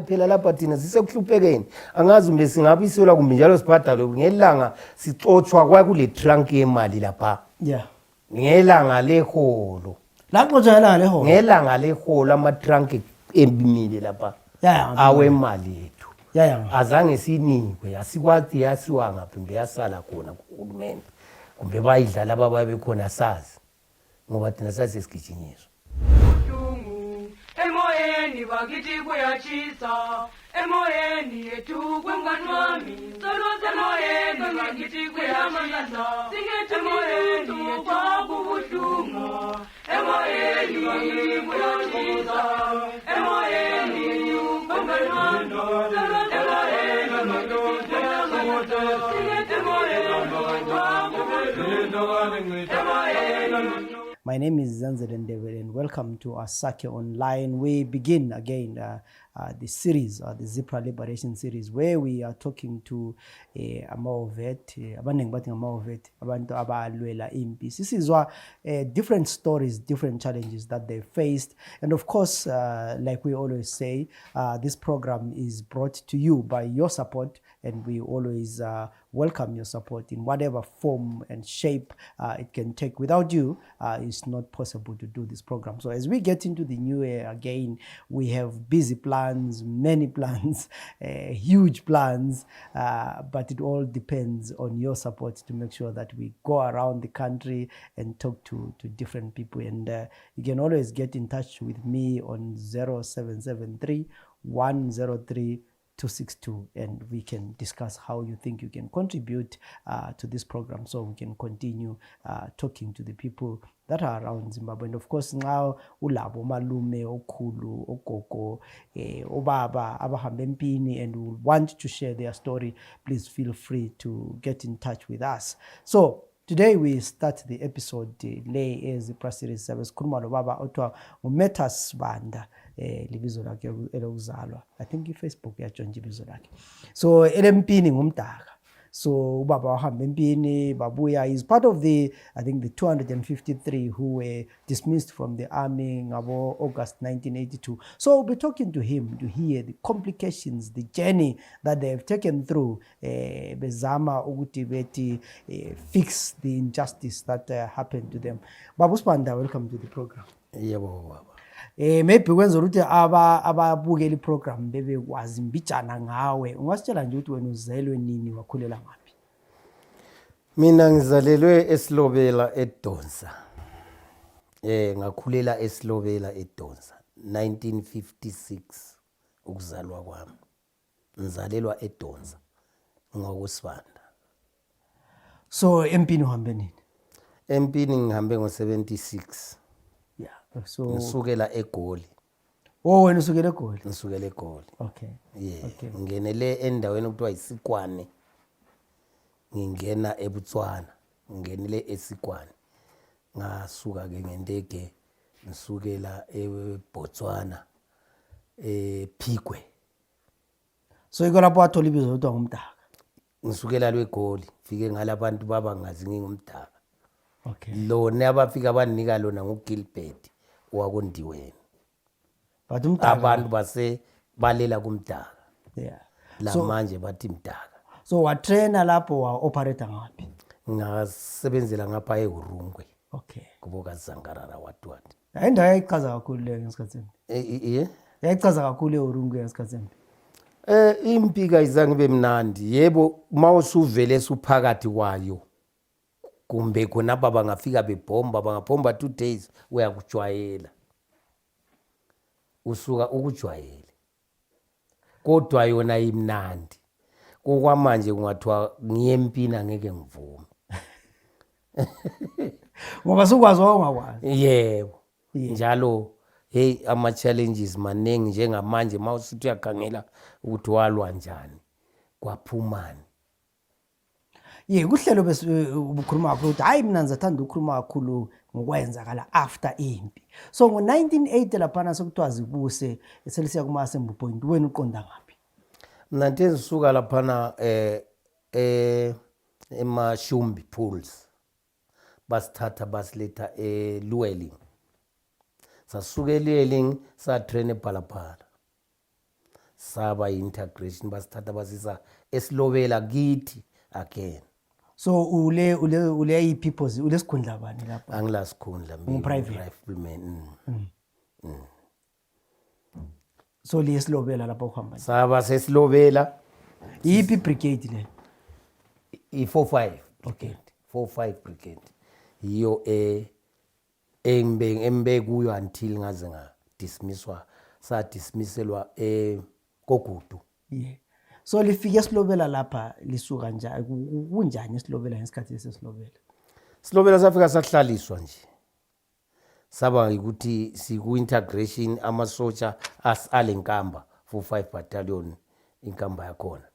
phela lapha thina sisekuhluphekeni angazi umbe singabiselwa kumbe njalo sibhadalwe ngelanga sixotshwa kwakule trunk yemali lapha Yeah. ngelanga leholo Laxotsha ngelanga leholo. ngelanga leholo ama trunk emile lapha awemali yethu azange sinikwe asikwazi yasiwa ngaphi mbe yasala khona kuhulumeni kumbe bayidlala abababe khona sazi ngoba thina sasigijinyiswa emoyeni bakithi kuyachisa emoyeni yethu kwengani wami soluze emoyeni bakithi kuyachisa singethe emoyeni yethu kwakubuhlungu emoyeni bakithi kuyachisa emoyeni yethu kwengani wami soluze emoyeni bakithi kuyachisa singethe emoyeni kwakubuhlungu emoyeni. My name is Zanziren David and welcome to Asake Online. We begin again the series, the Zipra Liberation series, where we are talking to amaovet, abaningi bathi ngamaovet, abantu abalwela impi. This is different stories, different challenges that they faced. And of course, like we always say, this program is brought to you by your support, and we always welcome your support in whatever form and shape it can take. Without you, it's not possible to do this program. So as we get into the new year again, we have busy plans, many plans, huge plans, but it all depends on your support to make sure that we go around the country and talk to different people. And you can always get in touch with me on 0773 103 262, and we can discuss how you think you can contribute to this program so we can continue talking to the people that are around Zimbabwe. And of course, now ulabo malume okhulu ogogo obaba abahambe empini and will want to share their story, please feel free to get in touch with us. So today we start the episode le ezipra series service khuluma lo baba othiwa uMetas Banda libizo lakhe elokuzalwa. I think iFacebook yatshontsha ibizo lakhe. So elempini ngumdaka. So ubaba wahamba empini babuya is part of the, I think, the 253 who were dismissed from the army ngabo August 1982. So we'll be talking to him to hear the complications, the journey that they have taken through bezama ukuthi bethi fix the injustice that happened to them. Babu Sibanda, welcome to the program. yebo baba Maybe kwenza ukuthi ababukela iprogram bebekwazi mbijana ngawe, ungasitshela nje ukuthi wena uzelwe nini wakhulela ngaphi? mina ngizalelwe eSilobela eDonsa ngakhulela eSilobela eDonsa 1956 ukuzalwa kwami ngizalelwa eDonsa ngakosibanda. So empini uhambe nini? Empini ngihambe ngo76. Yeah. So ngisukela eGoli. Oh, wena usukela eGoli? Ngisukela eGoli. Okay. Yeah. Okay. Ngingenele endaweni okuthiwa iSikwane. Ngingena eButswana. Ngingenele eSikwane. Ngasuka ke ngendege ngisukela eBotswana Phikwe. So iko lapho wathola ibizo lotwa ngumdaka. Ngisukela lweGoli fike ngalabantu baba ngazi ngingumdaka. Okay. Lona abafika abanika lona nguGilbert wakondiweni. But umdaka Abantu base balela kumdaka. Yeah. La manje bathi mdaka. So wa trainer lapho wa operator ngaphi? Ngasebenzela ngapha eHurungwe. Okay. Kuboka Zangarara watwati. Ayindawo yayichaza kakhulu le ngesikhatsini. Yayichaza kakhulu eHurungwe ngesikhatsini. Impika izange bemnandi yebo mawusuvele suphakathi kwayo kumbe khona baba ngafika bebomba bangabomba 2 days uyakujwayela usuka ukujwayele kodwa yona imnandi kokwamanje kungathiwa ngiyempina ngeke ngivume Ngoba sukwazi ongakwazi. yebo njalo hey ama challenges maningi njengamanje mawusithi uyakhangela ukuthi walwa njani kwaphumani. Kuhlelo bese ubukhuluma kakhulu ukuthi hayi mina ngizathanda ukukhuluma kakhulu ngokwenzakala after impi. So ngo1980 lapha sekuthiwa zibuse eselisiya kuma assembly point wena uqonda ngaphi? Mina ngisuka lapha eMashumbi Pools basithatha basiletha eLuweling. Sasuke eLuweling sa train ePhalaphala. saba integration basithatha basisa esilobela kithi again. So ule i-peoples ule sikhundla bani lapha? Angilasikhundla private rifleman. So le esilobela lapha uhamba. Saba sesilobela Yipi brigade le? I45. Okay. 45 brigade. Yiyo embe kuyo until ngaze nga dismisswa sa dismisselwa Kogudu. Yeah. So lifike esilobela lapha lisuka njani kunjani esilobela ngesikhathi sesilobela? Silobela safika sahlaliswa nje. Saba ukuthi siku integration amasotsha asalenkamba 45 battalion inkamba yakhona.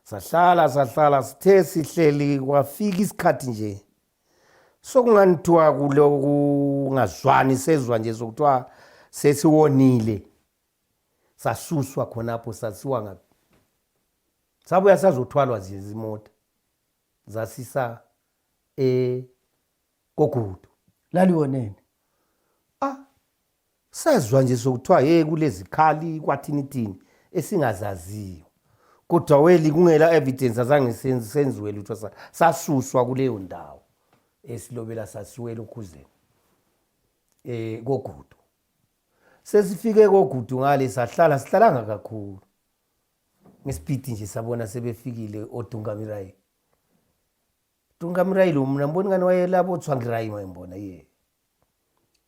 Sahlala sithe sihleli kwafika isikhathi nje sokunganithiwa kuloku ngazwani sezwa nje sokuthiwa sesiwonile sasuswa khonapho sasiwa ngapi sabuya sazothwalwa izimoto zasisa Kogudu Laliwonene. Sazwa nje sokuthiwa hey kulezi khali kwathini esingazaziyo kodwa weli kungela evidence azange senziwe lutho sasuswa kuleyo ndawo esilobela sasiwela ukhuzeni Kogudu. Sesifike Kogudu ngale sihlalanga kakhulu ngesipidi nje sabona sebefikile oDungamirayi. Dungamirayi lo mina mbona ngani wayelabo Tswangirayi wayembona ye.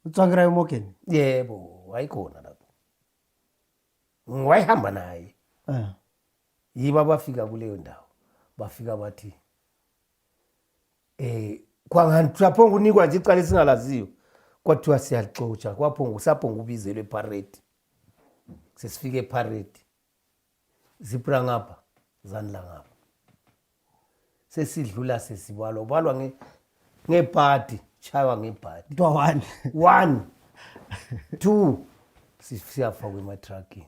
Utswangirayi Morgan? Yebo wayikhona lapho. Wayihamba naye. Yiba bafika kuleyo ndawo bafika bathi kwangani saphonga unikwa nje icala singalaziyo kwathiwa siyaxoxa kwaphonga saphonga ubizelwe eparade. Sesifike eparade zipra ngapha zanla ngapha sesidlula sesibalwa ngebhadi chaywa ngebhadi 1 2 siyafa kwematrucking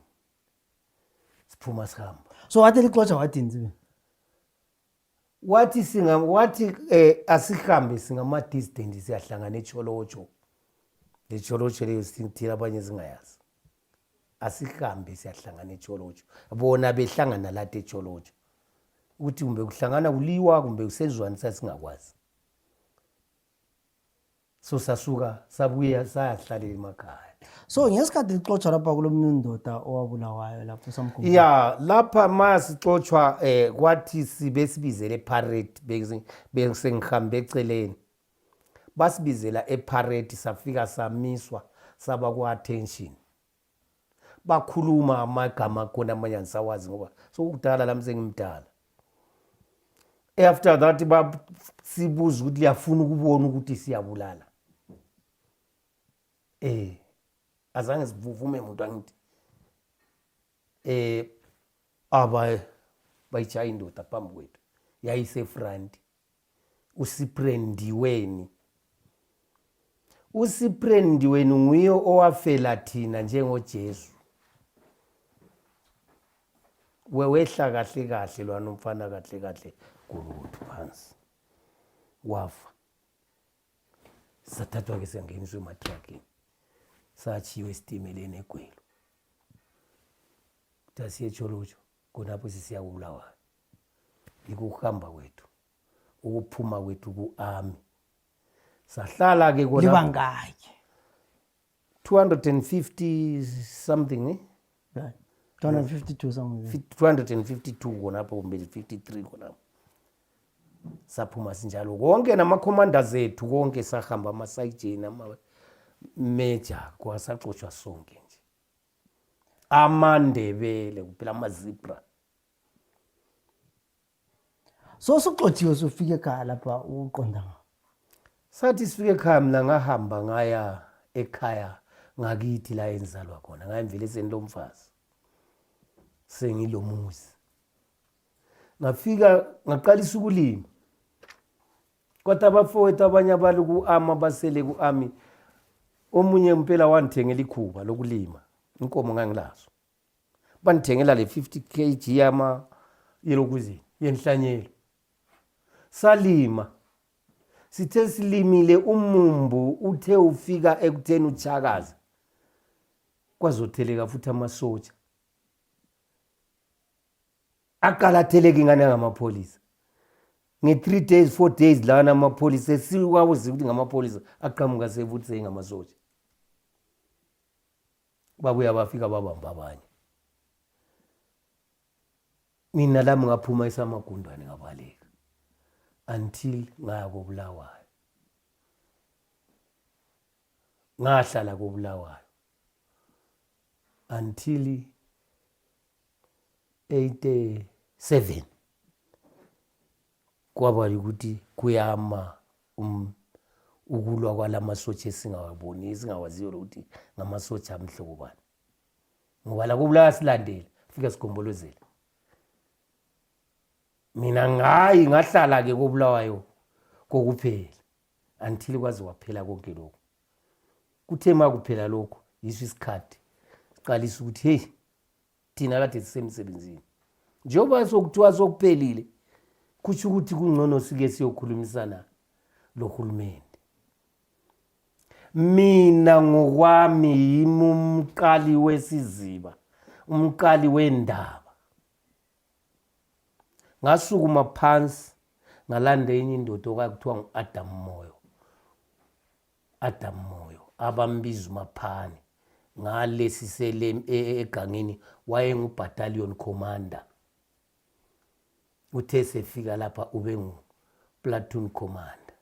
siphuma sihamba. So wathi lixoxa wathini? Wathi asihambe singama distance siyahlangana eCholocho. Le Cholocho leyo sithina abanye singayazi. Asihambe siyahlangana eCholocho. Bona behlangana lapha eCholocho. Uthi kumbe kuhlangana kuliwa kumbe usezwani sasingakwazi. So sasuka sabuya sayahlalela emakhaya. So ngesikhathi lixoxa lapha kulomndoda owabulawayo lapho samkhumbulo. Yeah, lapha masixoxwa kwathi sibesibizele eparade bese ngihambe eceleni. Basibizela eparade safika samiswa saba ku attention. Bakhuluma amagama khona amanye angisawazi ngoba sokudala lami sengimdala. After that sibuza ukuthi liyafuna ukubona ukuthi siyabulala. Azange sivume umuntu angithi bayichaya indoda phambi kwethu yayisefront usiprendiweni nguye owafela thina njengoJesu. Wehla kahle lwana umfana kahle kulutho phansi wafa. Sathathwa ke sengeniswe ematrucking sachiwe esitimeleni eGwelo. Tasiye eCholocho konapho sisiyabulawa. Ikuhamba kwethu ukuphuma kwethu kuarmy. Sahlala ke kona libangaki 250 something 252 something 252 konapho kumbe 53 konapho. Saphuma sinjalo konke nama-commanders ethu konke sahamba ama-sergeant ama-major kwasaxoshwa sonke nje. AmaNdebele kuphela ama-zebra. So soxoxiwe sofike ekhaya lapha uqonda. Sathi sifike ekhaya mina ngahamba ngaya ekhaya ngakithi la enzalwa khona ngayimvele sentomfazi. Sengilomuzi. Ngafika ngaqalisa ukulima. Kodwa abafowethu abanye abalu kuama basele kuami omunye impela wangithengela ikhuba lokulima. Inkomo ngangilazo. Banithengela le 50 kg yama yelokuzini yenhlanyelo. Salima. Sithe silimile umumbu uthe ufika ekutheni uchakaza. Kwazotheleka futhi amasotsha. aqalatheleke ingane ngamapholisa nge 3 days 4 days lana amapholisa esiwazi ukuthi ngamapholisa aqhamuka sevuthi sengamasotsha babuya bafika babamba abanye mina lami ngaphuma esamagundwane ngabaleka until ngaya koBulawayo ngahlala koBulawayo until 87 kwaba ukuthi kuyama ukulwa kwalamasotsha esingawaboni singawaziyo ukuthi ngamasotsha amhlobo bani ngoba la koBulawayo silandela fika sigombolozela mina ngahlala ke koBulawayo kokuphela until kwaze waphela konke lokho kuthe makuphela lokho yiso isikhathi siqalisa ukuthi hey thina kade sisemsebenzini njengoba sokuthiwa sokuphelile kusho ukuthi kungcono sike siyokhulumisana lohulumende mina ngokwami yimi umqali wesiziba umqali wendaba ngasukuma phansi ngalanda enye indoda okuthiwa nguAdam Moyo abambiza uMaphane ngalesisele egangeni wayengubattalion commander uthe sefika lapha ube ngu-platoon commander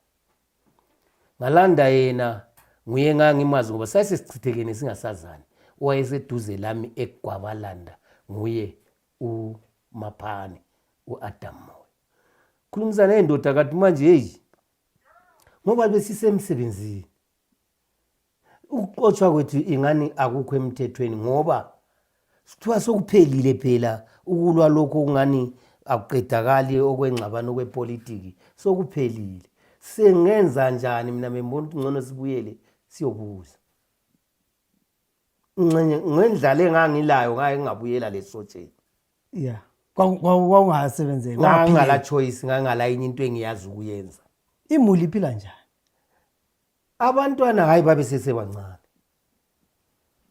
ngalanda yena nguye ngangimazi ngoba sasesichithekene singasazani owayeseduze lami eGwabalanda nguye uMaphane uAdam Moyo khulumisana nendoda kathi manje hey ngoba besisemsebenzini ukuxoshwa kwethu ingani akukho emthethweni ngoba sithiwa sokuphelile phela ukulwa lokho ungani akuqedakali okwengxabano okwepolitiki sokuphelile sengenza njani mina membona ukuthi ngcono sibuyele siyobuza ngendlala engangilayo ngaye ngingabuyela lesotsheni yeah kwakungasebenzeki ngangala choice ngangala enye into engiyazi ukuyenza imuli iphila njani abantwana hayi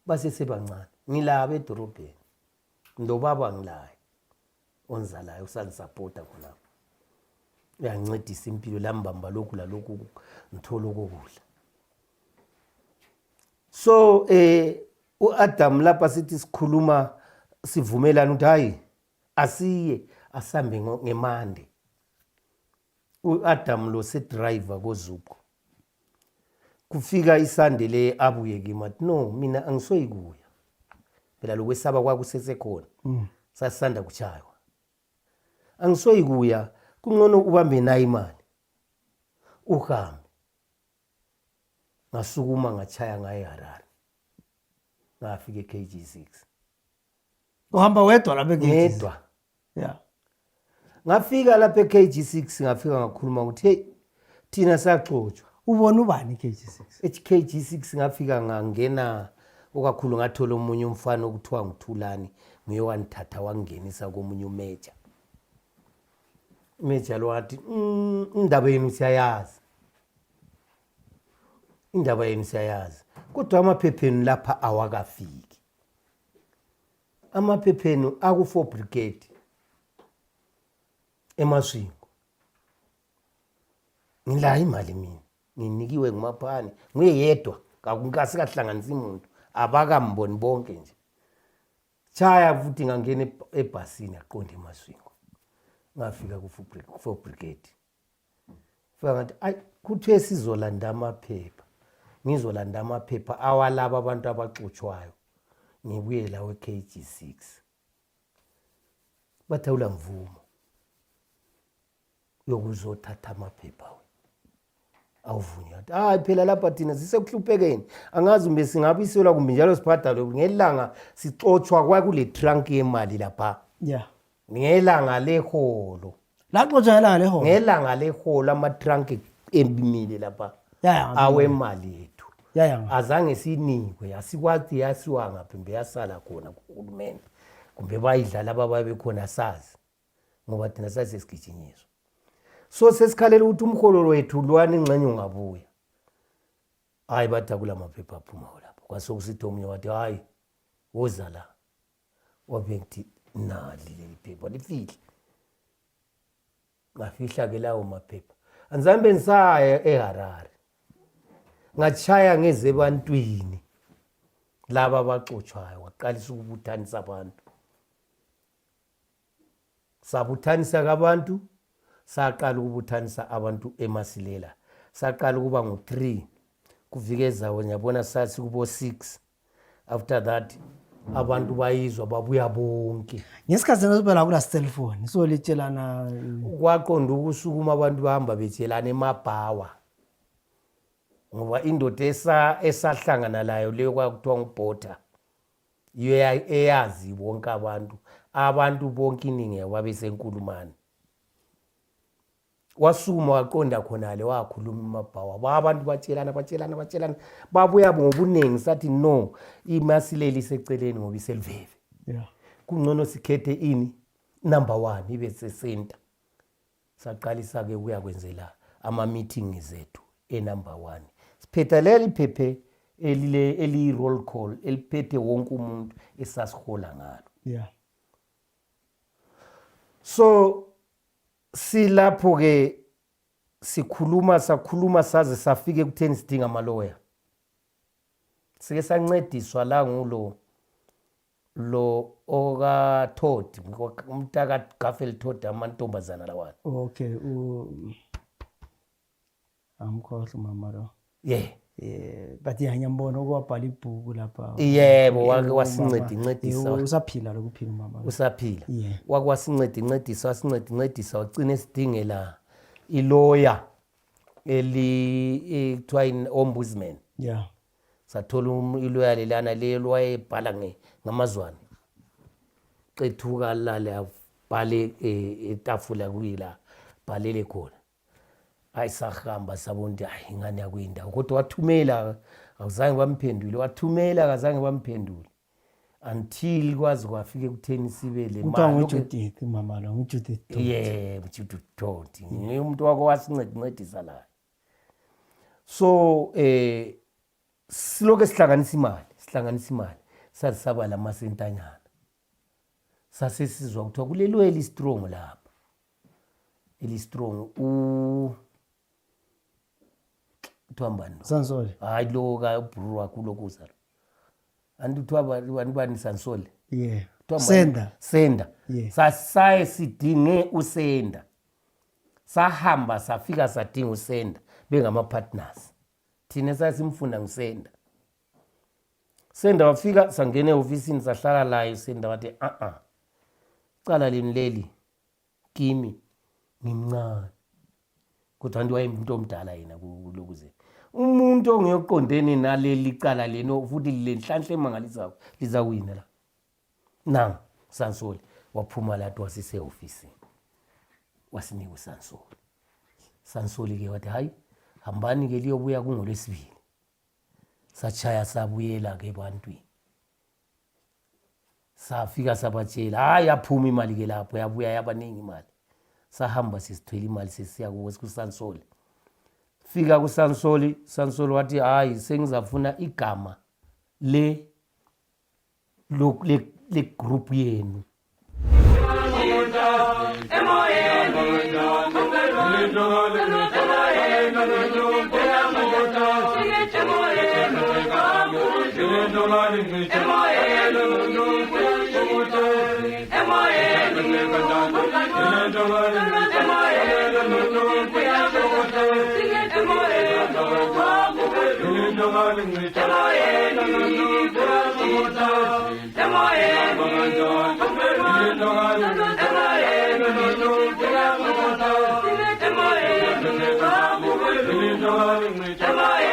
basesebancane ngilaba edorobheni ndobaba ngilayo onzalayo usanisupporta khona uyancedisa impilo lambamba lokhu lalokhu ngithola okudla so uAdam lapha sithi sikhuluma sivumelana ukuthi hayi asiye asambe ngemande uAdam lo se-driver koZupco kufika isande le abuye kimi athi no mina angisoyikuya phela lokwesaba kwakusesekhona sasanda kuchaywa angisoyikuya kungcono ubambe nayo imali uhambe ngasukuma ngachaya ngaye Harare ngafika eKG6 uhamba wedwa lapha ngedwa yeah ngafika lapha eKG6 ngafika ngakhuluma ukuthi hey thina saxoxwa ubona ubani eKG6 eKG6 ngafika ngangena okakhulu ngathola umunye umfana okuthiwa nguThulani nguye wanithatha wangenisa komunye umeja lo wathi indaba yenu siyayazi kodwa amaphepheni lapha awakafiki amaphepheni aku4 brigade eMaswingo ngila imali mina nginikiwe nguMaphane nguye yedwa kasikahlanganisi umuntu abakamboni bonke nje chaya futhi ngangena ebhasini aqonda eMaswingo ngafika ku4 brigade fika ngathi ay kuthiwe sizolanda amaphepha ngizolanda amaphepha awalabo abantu abaxoxwayo ngibuye la weKG6 bathawula mvumo yokuzothatha amaphepha awuvunywa athi hayi phela lapha thina sisekuhluphekeni angazi umbe singabiselwa kumbe njalo sibhadalwe ngelanga sixoxwa kwakule trunk yemali lapha yeah ngelanga leholo laxoxwa ngelanga leholo amatrunk embimile lapha awemali yethu azange sinikwe asikwazi yasiwa ngaphimbe yasala khona kuhulumende kumbe bayidlala abababe khona sazi ngoba thina sasisegijinyiswa so sesikhalela ukuthi umholo wethu lwani ingxenye ungabuya hayi bathi kula maphepha aphuma lapha kwasokusithi omunye wathi hayi woza la wabethi nali leli phepha lifihla ngafihla ke lawo maphepha anzambe ngisaya eHarare ngachaya ngeze ebantwini laba abaxotshayo waqalisa ukubuthanisa abantu sabuthanisa kabantu saqala ukubuthanisa abantu eMasilela saqala ukuba ngo3 kuvikeza wonyabona sathi kubo 6 after that abantu bayizwa babuya bonke ngesikhathi nozibela kula cellphone so litshelana kwaqonda ukusukuma abantu bahamba betshelana emabhawa ngoba indoda esahlangana layo leyo kwakuthiwa ngubhotha iyo eyazi bonke abantu bonke iningi yababesenkulumani wasuma waqonda khonale wakhuluma emabhawa abantu batshelana babuya ngobunengi sathi no iMasilela iseceleni ngoba iseliveve kungcono sikhethe ini number 1 ibe sesenta saqalisa ke ukuya kwenzela ama meetings ethu number 1 siphetha leli phephe eli roll call eliphethe wonke umuntu esasihola ngalo so silapho ke sakhuluma saze safike kutheni sidinga amaloya sike sancediswa la ngulo oka Todd umntaka Gaffel Todd amantombazana lawana okay amkhohle mama lo but yanyambona okwabhala ibhuku lapha yebo wake wasincedisa usaphila lokuphila mama usaphila wasincedisa wagcina esidingela iloya ekuthiwa ombudsman sathola iloya lelana lelo wayebhala ngamazwane qethuka lale abhale etafula kuyila bhalele khona ayisahamba sabona hayi ingane yakwindawo kodwa wathumela awuzange bamphendule wathumela akazange bamphendule until kwazi kwafike kutheni sibe le mali uJudith mama lo uJudith Judith Todd ngumuntu wako wasincedisa la so siloke sihlanganisa imali sathi saba lamasentanyana sasesizwa kuthiwa kulelo eli strong lapha eli strong Twambani Sansole hayi lo ka bro wakho lokuza anti kuthiwa bani Sansole Senda sasaye sidinge uSenda sahamba safika sadinga uSenda bengama partners thina sasimfunda nguSenda Senda wafika sangene eofisini sahlala la uSenda wathi cala leli kimi ngimncane kodwa ndiwayemuntu omdala yena kulokuze umuntu ongeyoqondene naleli cala leno futhi lenhlanhla emangalisayo lizawina la nang Sansole waphuma lathi wasise ofisini wasinika Sansole ke wathi hayi hambani ke liyobuya kungolwesibili sachaya sabuyela ke ebantwini safika sabatshela hayi yaphuma imali ke lapho yabuya yabaningi imali sahamba sisithwele imali sesiya kuSansole fika kuSansole wathi hayi sengizafuna igama le group yenu Ema